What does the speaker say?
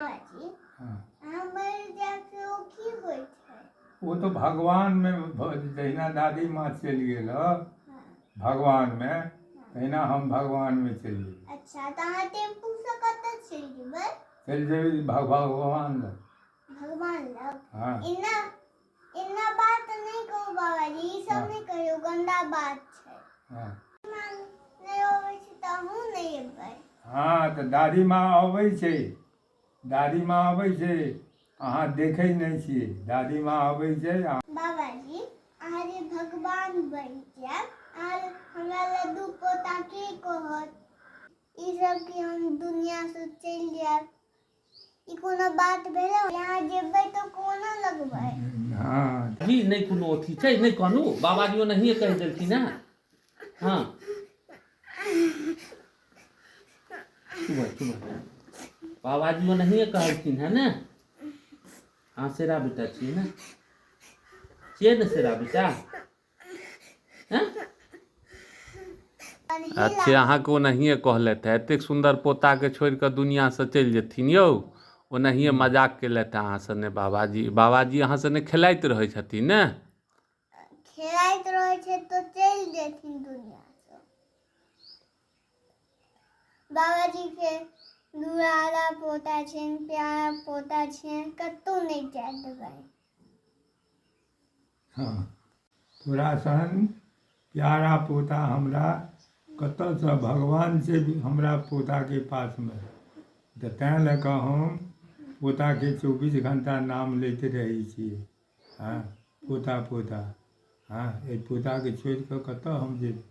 बाजी हँ। अहाँ मरि जायब से ओ की होइ छै? ओ तऽ भगवानमे जहिना दादी माँ चलि गेल भगवानमे, तहिना हम भगवानमे चलि जेबै। अच्छा, तऽ अहाँ टेम्पूसँ कतऽ चलि जेबै? चलि जेबै भगवान लग। भगवान लग? हँ। एना एना बात नहि कहू बाबाजी, ई सब नहि कहियौ, गन्दा बात छै। हँ। माँ नहि अबै छै तऽ अहूँ नहि एबै? हँ, तऽ दादी माँ अबै छै, दादी माँ अबै छै, अहाँ देखै नहि छियै, दादी माँ अबै छै। बाबाजी, अहाँ जे भगवान बनि जायब, अहाँ हमरा लड्डू पोता के कहत? ई सब कि हम दुनियासँ चलि जायब, ई कोनो बात भेलै? अहाँ जेबै तऽ कोना लगबै? हँ। जी नहि, कोनो अथी छै नहि, कहलहुँ बाबाजी ओनाहिए कहि देलखिन हँ। हँ, सुबह सुबह बाबाजी ओनाहिए कहलखिन हँ ने। अहाँ शेरा बेटा छियै ने? छियै ने शेरा बेटा? हँ? अच्छे, अहाँके ओनाहिए कहलथि हँ। एतेक सुन्दर पोताके छोड़ि कऽ दुनिआँसँ चलि जेथिन यौ? ओनाहिए मजाक केलथि अहाँ सने बाबाजी। बाबाजी अहाँ सने खेलाइत रहै छथिन ने? खेलाइत रहै छै तऽ चलि जेथिन दुनिआँसँ। बाबाजीके दुलारा पोता छनि, प्यारा पोता छनि, कतहु नहि जाय देबै। हँ, तोरा सन प्यारा पोता हमरा कतऽसँ? भगवान छै हमरा पोताके पासमे, तऽ तैँ लऽ कऽ हम पोताके 24 घण्टा नाम लैत रहै छियै। हँ, पोता पोता। हँ, एहि पोताके छोड़ि कऽ कतऽ हम जेबै?